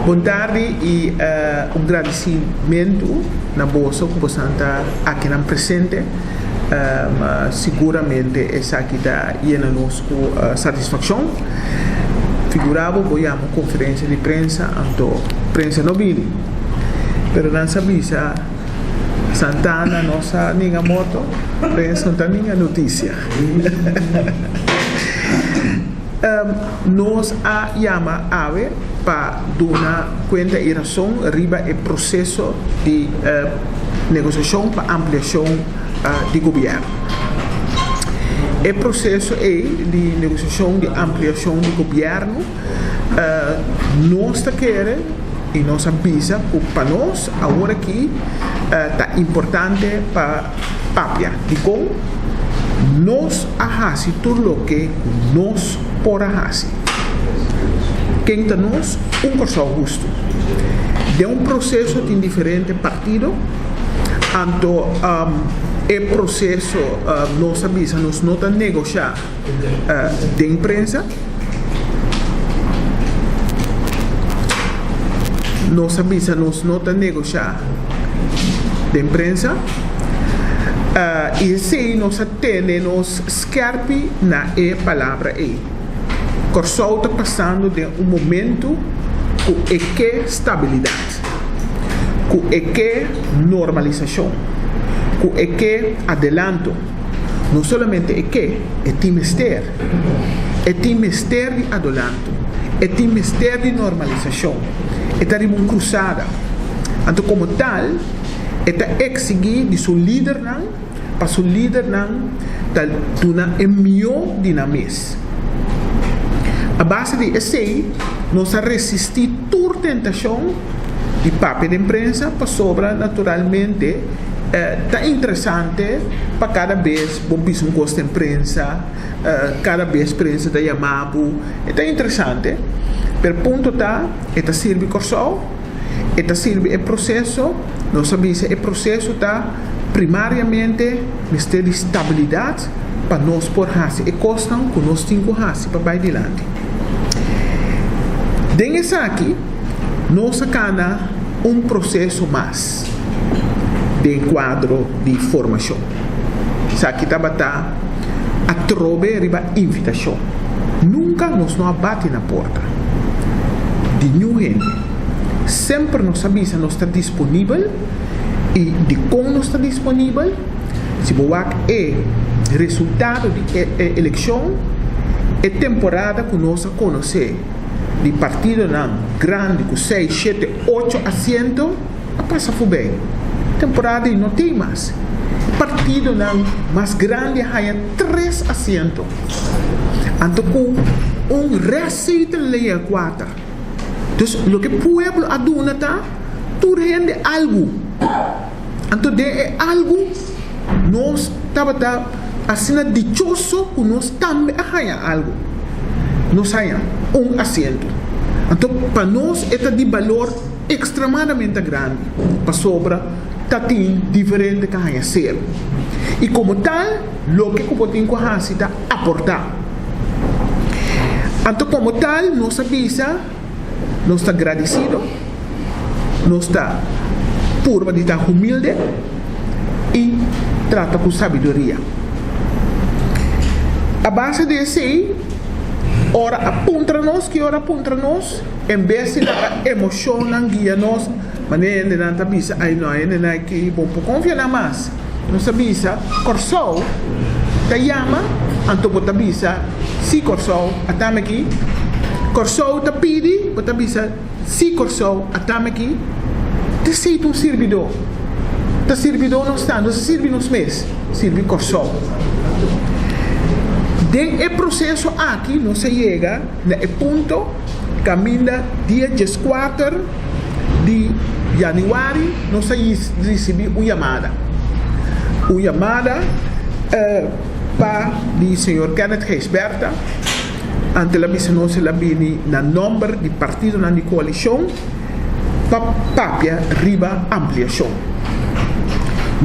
Bon tardi y un gradicimentu na boso cu bosan ta akinan presente. Siguramente esaki ta yena nos cu satisfaccion. Figura bo, bo yama un conferencia di prensa anto prensa no bini. Pero nan sa bisa Santana no sa ninga morto, prensa no ta ninga noticia. Nos a yama awe pa duna kuenta i rason riba e proseso di negosiashon pa ampliashon di gobièrnu. E proseso ei di negosiashon di ampliashon di gobièrnu nos ta kere i nos a bisa ku pa nos awor aki ta importante pa papia. Dikon? Nos a hasi tur loke ku nos por a hasi. Ken ta nos? Un Kòrsou hustu. Den un proseso tin diferente partido, anto e proseso nos a bisa nos no ta negoshá den prensa. Nos a bisa nos no ta negoshá den prensa i esei nos a tene nos skèrpi na e palabra ei. Kòrsou ta pasando den un momentu ku e ke stabilidat, ku e ke normalisashon, ku e ke adelanto. No solamente e ke, e tin mester. E tin mester di adolanto. E tin mester di normalisashon. E ta riba un krusada. Anto komo tal, e ta eksigí di su lidernan pa su lidernan ta duna e mihó di nan mes. A base di esei, nos a resistí tur tentashon di papia den prensa pasobra naturalmente ta interesante pa kada bes bo bisa un kos den prensa, kada bes prensa ta yama bo, e ta interesante, pero punto ta e ta sirbi Kòrsou, e ta sirbi e proseso, nos a bisa e proseso ta primariamente mester di stabilidat pa nos por hasi e kosnan ku nos tin ku hasi pa bai dilanti. Den esaki nos a kana un proseso mas den kuadro di formashon. Esaki tabata atrobe riba invitashon. Nunka nos no a bati na porta di niun hende. Semper nos a bisa nos ta disponibel i dikon nos ta disponibel? Si bo wak e resultado di e elekshon, e temporada ku nos a konosé di partidonan grandi ku seis, shete, ocho asiento a pasa forbij. Temporada ei no tin mas. E partidonan mas grandi a haña tres asiento. Anto ku un restzetel lei kuater. Dus loke pueblo a duna ta tur hende algu. Anto den e algu nos tabata asina dichoso ku nos tambe a haña algu. Nos haña un asiento. Anto pa nos e ta di balor ekstremadamente grandi, pasobra ta tin diferente ku a haña sero. I komo tal, loke ku bo tin ku hasi ta aportá. Anto komo tal nos a bisa. Nos ta gradisido, nos ta purba di ta humilde i trata ku sabiduria. A base di esei, ora a puntra nos ki ora a puntra nos, en bes di laga emoshonnan guia nos, manera hendenan ta bisa, Ai no, hendenan aki bo por konfia nan mas. Nos ta bisa, Kòrsou ta yama, anto bo ta bisa, Sí, Kòrsou, atami aki. Kòrsou ta pidi, bo ta bisa, Sí, Kòrsou, atami aki. Ta esei ta un sirbidó. Ta sirbidó nos ta, nos ta sirbi nos mes, sirbi Kòrsou. Den e proseso aki nos a yega na e punto kaminda dia dieskuater di yanüari nos a risibí un yamada. Un yamada pa di señor Kenneth Gijsbertha. Ante el a bisa nos el a bini na nòmber di partidonan di koalishon pa papia riba ampliashon.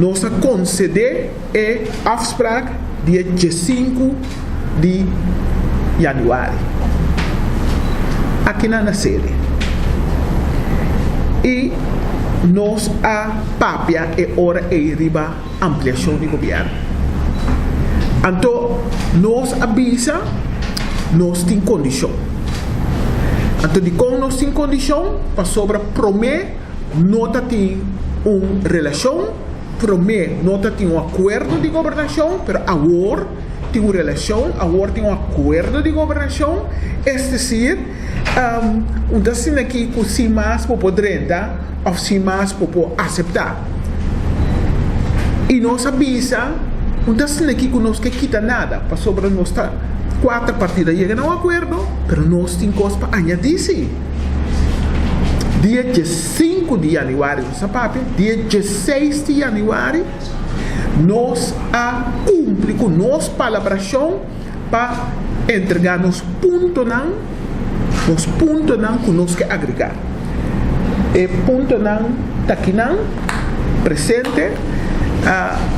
Nos a konsedé e afspraak di e diesinku di yanüari. Akinan na sede. Nos a papia e ora ei riba ampliashon di gobièrnu. Anto nos a bisa nos tin kondishon. Anto dikon nos tin kondishon? Pasobra promé no ta tin un relashon, promé no ta tin un akuerdo di gobernashon, pero awor tin un relashon, awor tin un akuerdo di gobernashon, es desir, Un ta asina aki ku sin mas bo por drenta òf sin mas bo por aseptá. I nos a bisa, un ta asina aki ku nos ke kita nada, pasobra nos ta kuater partido a yega na un akuerdo, pero nos tin kos pa añadí sí. Dia diesinku di yanüari nos a papia, dia dieseis di yanüari nos a kumpli ku nos palabrashon. Pa entregá nos puntonan, nos puntonan ku nos ke agregá. E puntonan ta kinan, presente,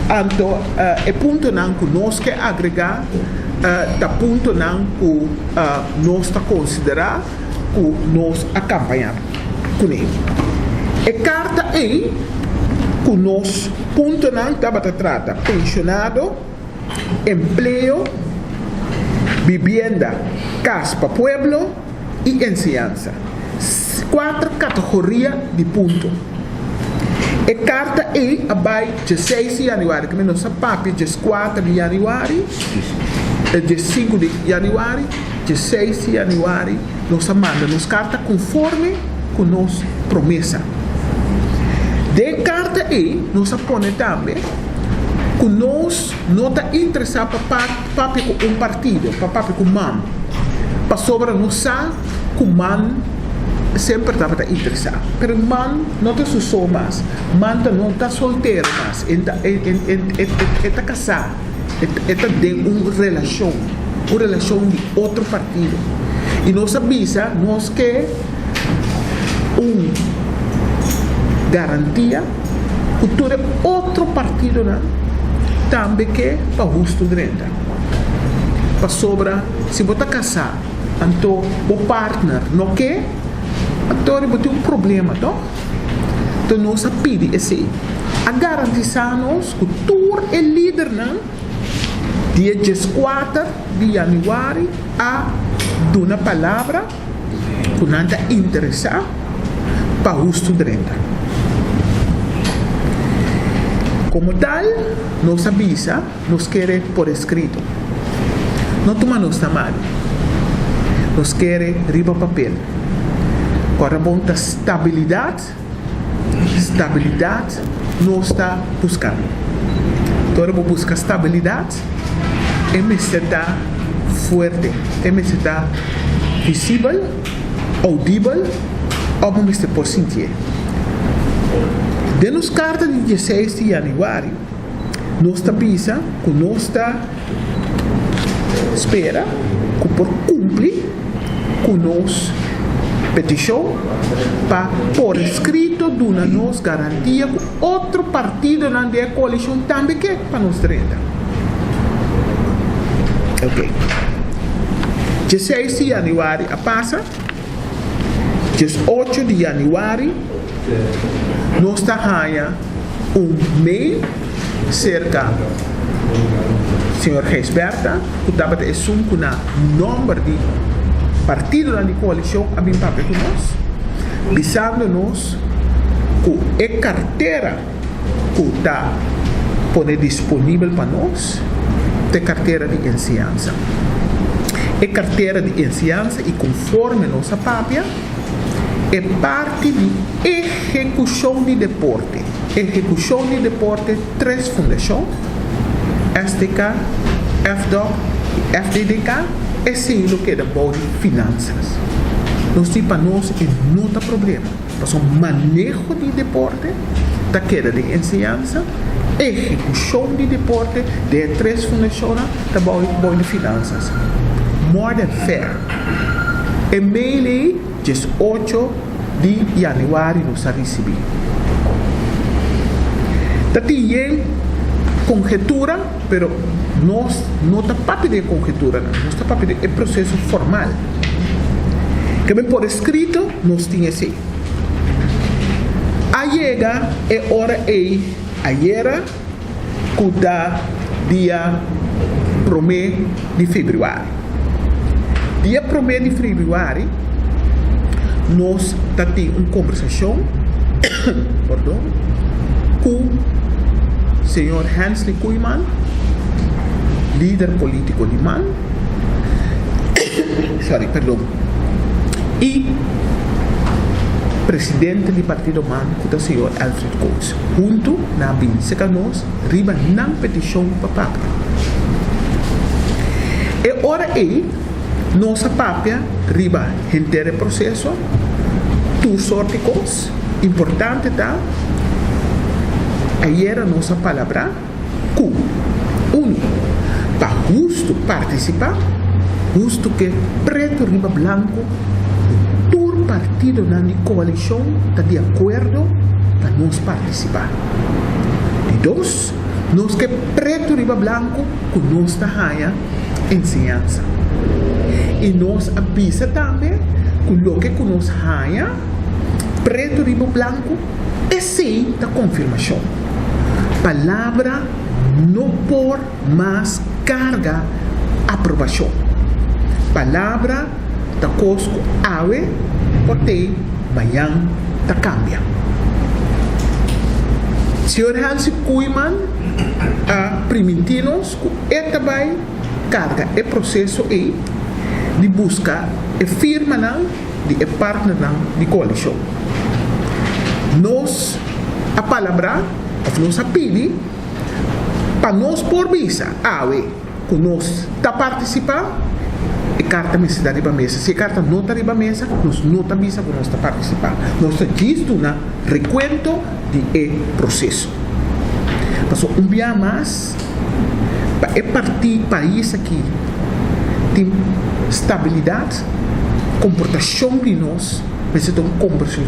anto e puntonan ku nos ke agregá ta puntonan ku nos ta konsiderá ku nos a kampañá kuné. E karta ei ku nos puntonan tabata trata penshonado, empleo, bibienda, kas pa pueblo i enseñansa. Kuater kategoria di punto. E karta ei a bai dieseis di yanüari, kende nos a papia dieskuater di yanüari, diesinku di yanüari, dieseis di yanüari nos a manda nos karta konforme ku nos promesa. Den e karta ei nos a pone tambe ku nos no ta interesá pa papia ku un partido, pa papia ku man, pasobra nos sa ku man semper tabata interesá. Pero man no ta su so mas, man ta no ta soltero mas, e ta e ta kasá, e ta den un relashon, un relashon di otro partido. I nos a bisa nos ke un garantia. ku tur e otro partidonan tambe ke pa hustu drenta. Pasobra si bo ta kasá anto bo partner no ke, anto bo tin un problema tòg? Enton nos a pidi esei. A garantisá nos ku tur e lidernan di e dieskuater di yanüari a duna palabra. ku nan ta interesá pa hustu drenta. Komo tal, nos a bisa nos kere por eskrito. No tuma nos na malu. Nos kere riba papel. Ora bon ta stabilidat. Stabilidat nos ta buskando. Ora bo buska stabilidat, e mester ta fuerte, e mester ta visibel, oudibel òf bo mester por sintié. Den nos karta di dieseis di yanüari, nos ta bisa ku nos ta spera ku por kumpli ku nos petishon pa por eskrito duna nos garantia ku otro partidonan den e koalishon tambe ke pa nos drenta. Ok. Dieseis di yanüari a pasa, diesocho di yanüari nos ta haña un mail. Serka señor Gijsbertha ku tabata esun ku na nòmber di partidonan di koalishon a bin papia ku nos, bisando nos ku e kartera ku ta pone disponibel pa nos ta e kartera di enseñansa. E kartera di enseñansa i konforme nos a papia e parti di ehekushon di deporte. Ehekushon di deporte tres fundashon, STK, FDOK i FDDK, esei lo keda bou di finansas. Nos tin pa nos e no ta problema, pasobra maneho di deporte ta keda den enseñansa, ehekushon di deporte den e tres fundashonnan ta bou bou di finansas. More than fair. E mail ei 18 di yanüari nos a risibí. Ta tin yen konhetura, pero nos no ta papia di e konheturanan, nos ta papia di e proseso formal. Keme por eskrito nos tin esei. A. yega e ora ei ayera ku ta dia promé di febrüari. Dia promé di febrüari nos ta tin un kombersashon pordon ku señor Hensley Koeiman, lider polítiko di man, sorry perdon, i presidente di partido man ku ta señor Alfred Coates. Huntu nan a bini serka nos riba nan petishon pa papia. E ora ei nos a papia riba henter e proseso, tur sort di kos. Importante ta, ayera nos a palabrá ku, unu, pa hustu partisipá, hustu ke pretu riba blanku ku tur partidonan di koalishon ta di akuerdo pa nos partisipá. Di dos, nos ke pretu riba blanku ku nos ta haña enseñansa. I nos a bisa tambe ku loke ku nos haña pretu riba blanku, esei ta konfirmashon. Palabra no por mas karga aprobashon. Palabra ta kos ku awe por tei, mañan ta kambia. Señor Hansi Koeiman a primintí nos ku e ta bai karga e proseso ei di buska e firmanan di e partnernan di koalishon. Nos a palabrá òf nos a pidi pa nos por bisa awe ku nos ta partisipá, e karta mester ta riba mesa. Si e karta no ta riba mesa, nos no ta bisa ku nos ta partisipá. Nos ta djis duna rekuento di e proseso. Pasobra un bia mas, pa e parti pais aki tin stabilidat, komportashon di nos mester ta un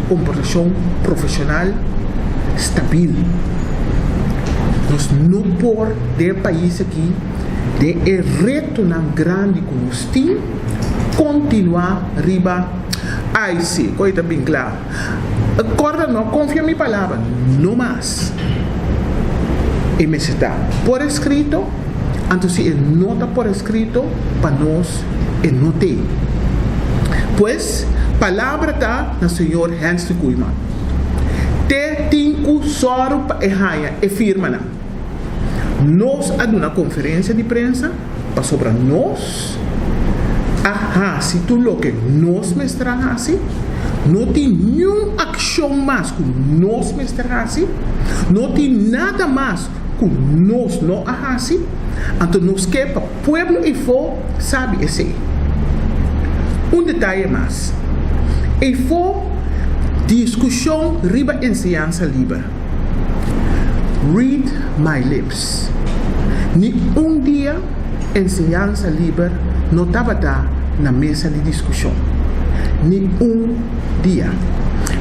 komportashon profeshonal stabil. Nos no por den e pais aki, den e retonan grandi ku nos tin, kontinuá riba, Ai si, koe ta bin kla. Kòrda no konfia mi palabra, no mas. E mester ta por eskrito, anto si e no ta por eskrito, pa nos e no t'ei. Pues, palabra ta na señor Hensley Koeiman. Te tin ku sòru pa e haña e firmanan. Nos a duna konferensia di prensa pasobra nos a hasi tur loke nos mester a hasi. No tin niun akshon mas ku nos mester hasi. No tin nada mas ku nos no a hasi. Anto nos ke pa pueblo eifó sabi esei. Un detaye mas. Eifó diskushon riba enseñansa liber. Read my lips. Ni un dia enseñansa liber no tabata na mesa di diskushon. Ni un dia.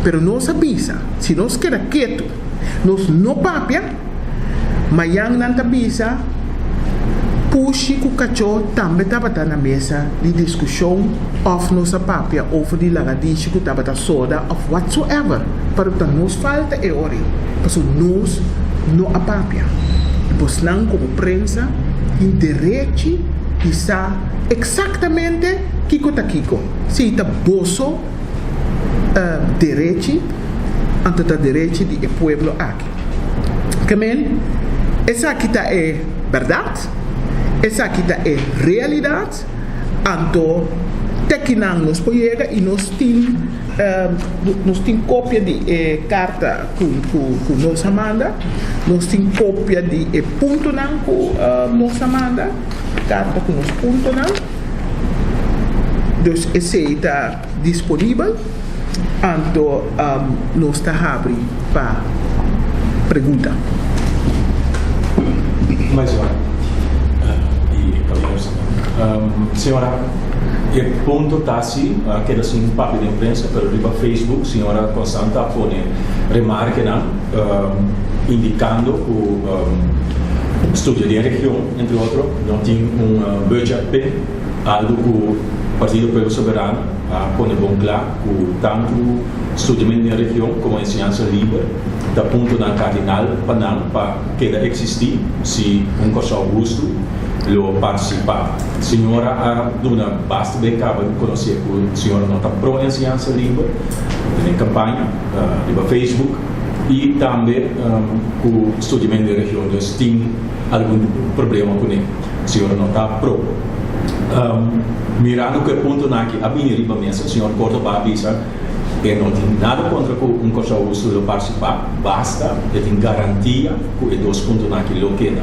Pero nos a bisa, si nos keda ketu, nos no papia, Mayan nan ta bisa, Pushi ku kachó tambe tabata na mesa di diskushon òf nos a papia over di lagadishi ku tabata soda òf whatsoever, pero ta nos falta e ora ei, pasobra nos no a papia. I bosnan komo prensa tin derechi di sa eksaktamente kiko ta kiko. Si ta boso derechi, anto ta derechi di e pueblo aki. Ke men, esaki ta e bèrdat, esaki ta e realidat, anto te kinan nos por yega i nos tin nos tin kopia di e karta ku ku nos a manda, nos tin kopia di e puntonan ku nos a manda, karta ku nos puntonan, dus esei ta. Disponibel, anto nos ta habri pa pregunta. Maisora y caballeros. Señora, e punto ta si, a keda sin papia den prensa, pero riba Facebook señora Constanta a pone remarkenan indicando cu studia den region, entre otro, no tin un budget p'e. Algo cu Partido Pueblo Soberano. a pone bon kla ku tantu studiamentu den region komo enseñansa liber ta puntonan kardinal pa nan pa keda eksistí si un Kòrsou hustu lo partisipá. Señora a duna basta be kaba di konosé ku señora no ta pro enseñansa liber den kampaña riba Facebook i tambe ku studiamentu den region dus tin algun problema kuné. Señor no ta pro. Mirando ku e puntonan aki a bini riba mesa, señor Córdoba a bisa e no tin nada kontra ku un Kòrsou Hustu lo partisipá, basta e tin garantia ku e dos puntonan aki lo keda.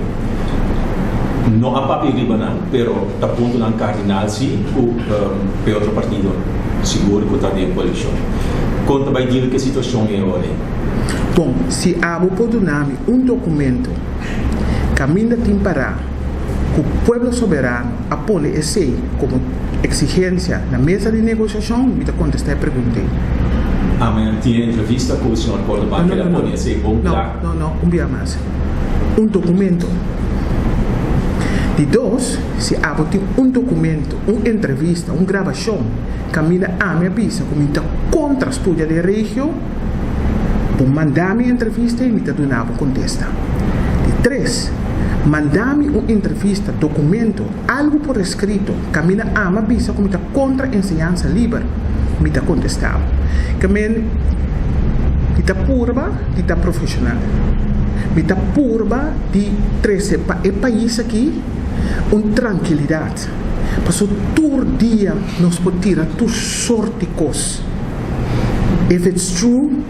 No a papia riba nan, pero ta puntonan kardinal si ku e otro partido sigur ku ta den koalishon. Kon ta bai deal ku e situashon ei ora ei? Bon, si abo por duna mi un dokumento Kaminda tin pará ku Pueblo Soberano a pone esei komo eksigensia na mesa di negosiashon, mi ta kontestá e pregunta ei. Ami tin e entrevista ku señor Córdoba No, keda no, no. pone esei bon No, kla. no, no, un bia mas. Un dokumento. Di dos, si abo tin un dokumento, un entrevista, un grabashon kaminda ami a bisa ku mi ta kontra studia den regio, Bo manda mi entrevista i mi ta duna bo kontesta. Di tres, manda mi un entrevista, dokumento, algu por eskrito, kaminda ama bisa ku mi ta kontra enseñansa liber, mi ta kontestá bo. Ke men, mi ta purba di ta profeshonal. Mi ta purba di trese pa e pais aki un trankilidat. Pasobra tur dia nos por tira tur sort di kos. If it's true,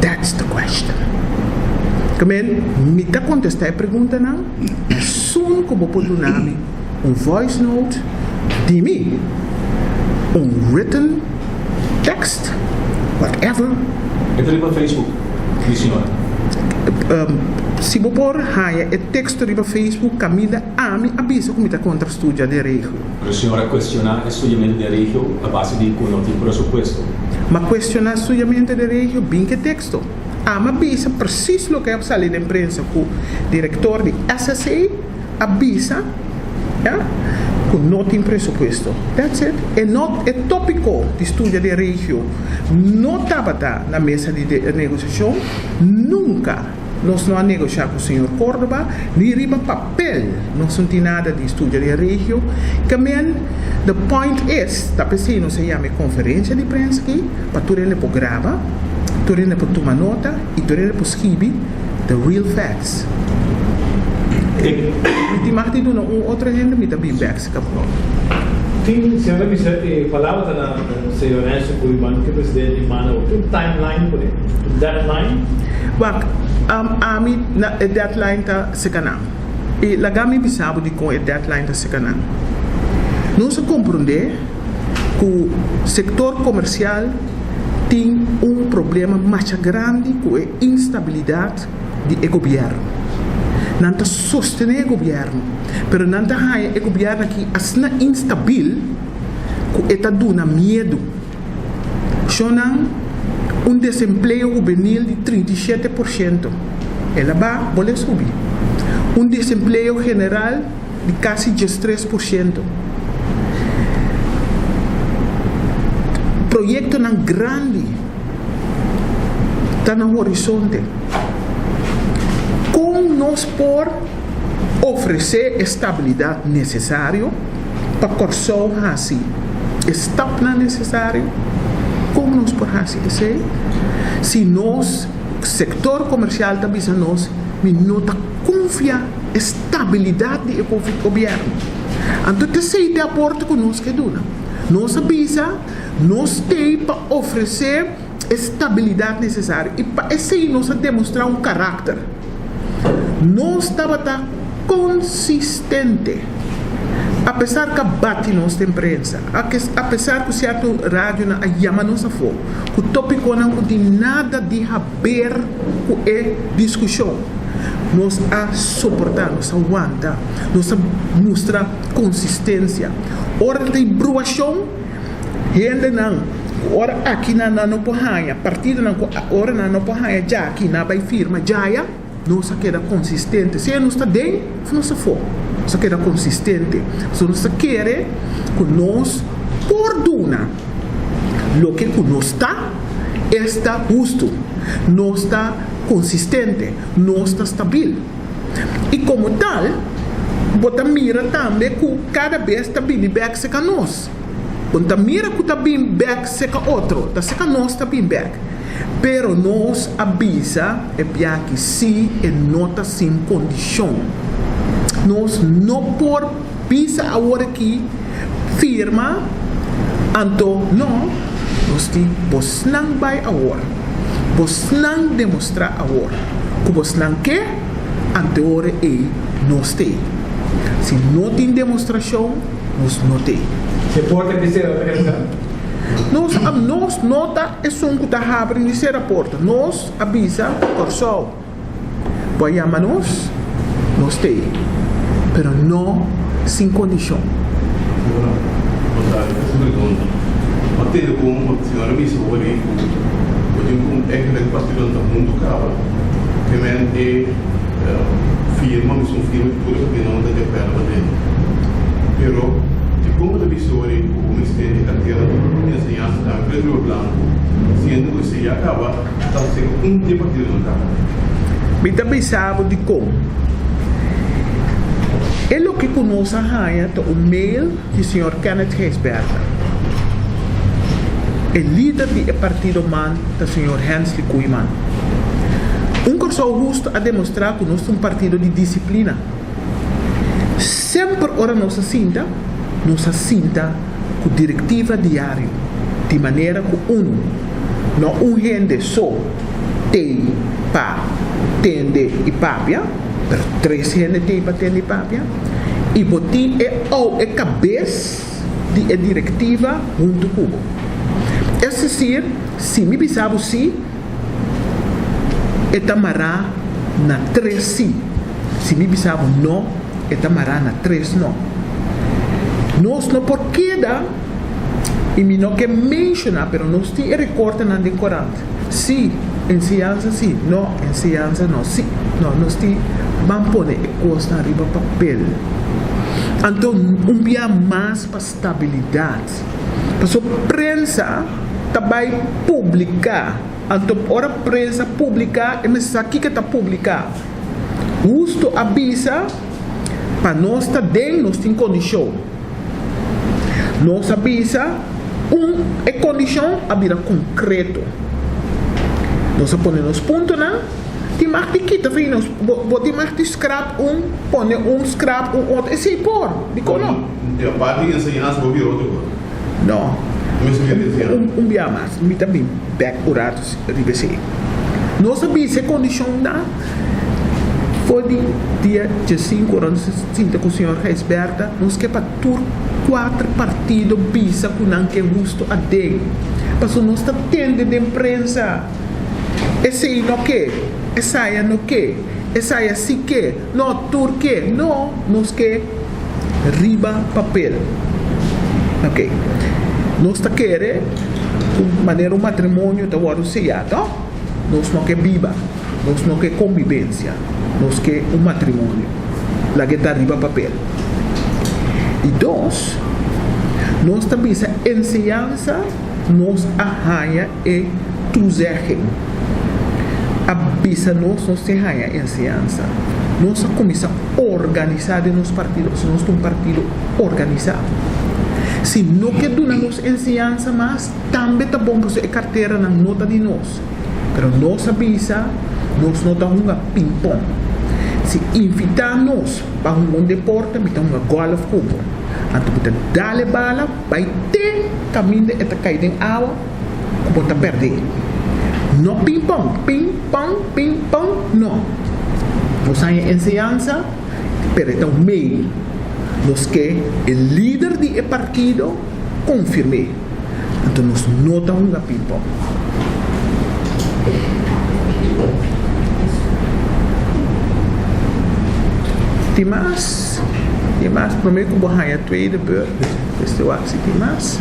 that's the question. Kmen, mi ta kontestá e preguntanan esun ku bo por duna mi un voice note di mi, un written text, whatever. E ta riba Facebook di señora. Si bo por haña e teksto riba Facebook kaminda ami a bisa ku mi ta kontra studia den regio. Pero señor a cuestiona e studiamento den regio a base di cu no tin presupuesto. Ma cuestiona studiamento den regio bin ke texto. Ama bisa precies loke a sali den prensa cu director di SSA a bisa ya cu no tin presupuesto. That's it. E no e topico di studia den regio no tabata na mesa di negociacion nunca. Nos no a negoshá ku señor Córdoba, ni riba papel nos no tin nada di studia den regio. Ke men, the point is, ta p'esei nos a yama e konferensia di prensa aki, pa tur hende por graba, tur hende por tuma nota i tur hende por skibi the real facts. Mi tin mag di duna un otro hende, mi ta bin bèk si kapron. Tin, señor ta bisa e palabra ta na señor Renzo Koeiman ku e presidente di manda bo. Tin un timeline pone, un deadline? Wak, ami na e deadline ta seka nan. I laga mi bisa bo dikon e deadline ta seka nan. Nos a komprondé ku sektor komersial tin un problema masha grandi ku e instabilidat di e gobièrnu. Nan ta sostené e gobièrnu, pero nan ta haña e gobièrnu aki asina instabil ku e ta duna miedu. Shonnan un desempleo hubenil di 37%, el a ba bole subi. Un desempleo general di kasi 13%. Proyektonan grandi ta na horizonte. Kon nos por ofresé e stabilidat nesesario? Pa Kòrsou hasi e stapnan nesesario, kon nos por hasi esei? Si nos sektor komersial ta bisa nos, mi no ta konfia e stabilidat di e gobièrnu. Anto ta esei ta e aporte ku nos ke duna. Nos a bisa nos t'ei pa ofresé e stabilidat nesesario i pa esei nos a demostrá un karakter. Nos tabata konsistente. Apesar ku a bati nos den prensa, apesar ku sierto radionan a yama nos afó ku tópikonan ku tin nada di haber ku e diskushon, nos a soportá, nos a wanta, nos a mustra konsistensia. Ora tin bruashon, hendenan ku ora aki nan nan no por haña, partidonan ku ora nan no por haña djaki nan a bai firma djaya. Nos a keda konsistente, sea nos ta den of nos ta for, nos a keda konsistente. Pasobra nos ta kere ku nos por por duna loke ku nos ta, esta hustu, nos ta konsistente, nos ta stabil. I komo tal, bo ta mira tambe ku kada bes ta bini bèk seka nos. Bo no ta mira ku ta bin bèk seka otro, ta seka nos ta bin bèk. Pero nos a bisa e biaha si e no ta sin kondishon. Nos no por bisa awor aki firma, anto no, nos tin bosnan bai awor, bosnan demostrá awor ku bosnan ke, anto e ora ei nos t'ei. Si no tin demostrashon, nos no t'ei. E porta ki sera ta keda? Nos a nos no ta esun ku ta habri ni sera porta. Nos a bisa Kòrsou, bo a yama nos, nos t'ei, pero no sin kondishon. Señora, bo ta hasi pregunta. Bo a tende kon señora a bisa hopi ku bo tin ku eigenlijk partidonan ta huntu kaba, ke men e firma, mesun firma di tur e partidonan ta di akuerdo pa dentro. Pero dikon bo ta bisa ora ku bo mester e kartera di enseñansa tambe pretu riba blanku, siendo ku esei ya kaba ta seka un di e partidonan kaba? Mi ta bisa bo dikon. E loke ku nos a haña ta un mail di señor Kenneth Gijsbertha. E lider di e partido man ta señor Hensley Koeiman. Un Kòrsou Hustu a demostrá ku nos ta un partido di disiplina. Semper ora nos a sinta, nos a sinta ku direktiva diario, di manera ku unu, no un hende so tei pa tende i papia, pero tres hende tei pa tende i papia, i bo tin e ou e kabes di e direktiva huntu ku bo. Es desir, si mi bisa bo si, e ta mará na tres si. Si mi bisa bo no, e ta mará na tres no. Nos no por keda, i mi no ke menshoná, pero nos tin e rekortenan den korant. Sí, enseñansa sí, no, enseñansa no, sí, no. Nos tin ban pone e kosnan riba papel. Anto un bia mas pa stabilidat. Pasobra prensa ta bai publiká. Anto ora prensa publiká, e mester sa kiko e ta publiká. Husto a bisa pa nos ta den nos tin kondishon. Nos a bisa un e kondishon a bira konkreto. Nos a pone nos puntonan, tin mag di kita fin nos bo tin mag di skrap un pone un skrap un otro esei por, dikon no? E parti di enseñansa bo bira otro kos. No. Un bia mas, mi ta bin bek un rato riba esei. Nos a bisa e kondishon ta for di dia diesinku ora nos a sinta ku señor Gijsbertha, nos ke pa tur kuater partido bisa ku nan ke husto aden. Pasobra nos ta tende den prensa, esei no ke, esaya no ke, esaya si ke, no, tur ke. No, nos ke. Riba papel. Ok. Nos ta kere ku manera un matrimonio ta wòrdu seyá, tò? Nos no ke biba. Nos no ke kombibensia. Nos ke un matrimonio. Laga e ta riba papel. Di dos, nos ta bisa enseñansa nos a haña e toezegging. A bisa nos nos tin haña enseñansa. Nos a kuminsá organisá den nos partido pasobra nos ta un partido organisá. Si no ke duna nos enseñansa mas, tambe ta bon pasobra e karteranan no ta di nos. Pero nos a bisa nos no ta hunga pingpong. Si invitá nos pa hunga un deporte, mi ta hunga gòlf ku bo. Anto mi ta dal e bala bai te kaminda e ta kai den awa ku bo ta pèrdè. No pingpong, ping pong, ping pong, no. Nos haña enseñansa, pero e ta un mail. Nos ke e lider di e partido konfirm'é. Anto nos no ta hunga ping pong. Tin mas? Tin mas? Promé ku bo haña tweede beurt, mester wak si tin mas.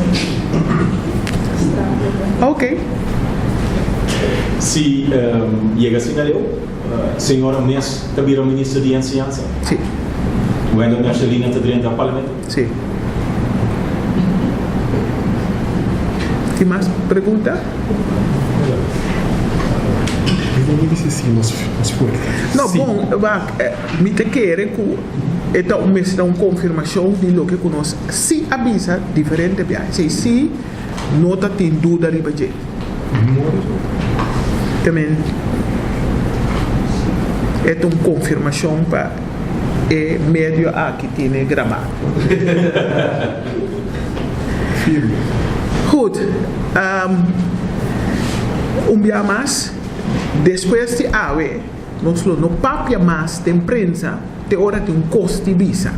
Ok. Si yega asina leu, señora mes ta bira minister di enseñansa? Si. Wendel Mercelina ta drenta parlamento? Si. Tin mas pregunta? No, bon, wak, mi ta kere ku e ta mester ta un konfirmashon di loke ku nos sí a bisa diferente biaha. Esei sí no ta tin duda riba dje. Tamen e ta un konfirmashon pa e medio aki tene grabá. Firme. Goed, un bia mas, despues di awe nos lo no papia mas den prensa te ora tin un kos di bisa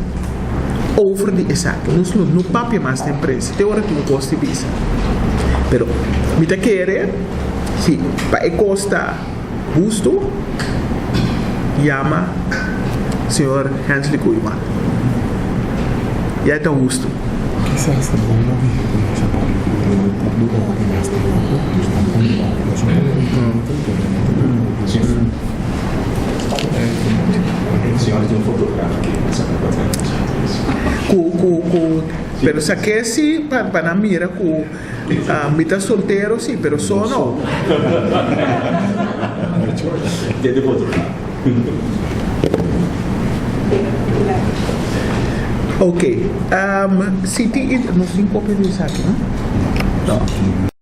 over di esaki. Nos lo no papia mas den prensa te ora tin un kos di bisa. Pero mi ta kere si pa e kos ta hustu, yama señor Hensley Koeiman. Ya e ta hustu. Kisas ta bon no biba ku nos a papia ku e no por dura hopi mas tempu, dus ta bon pa nos no pone un tantu pero no ta dura hopi mas tempu. Señor tin un fotograaf aki sa ku ta Ku ku ku pero sa ke si pa pa nan mira ku Mi ta soltero si, pero so no. Ok, si tin, nos tin copia di esaki, no? No.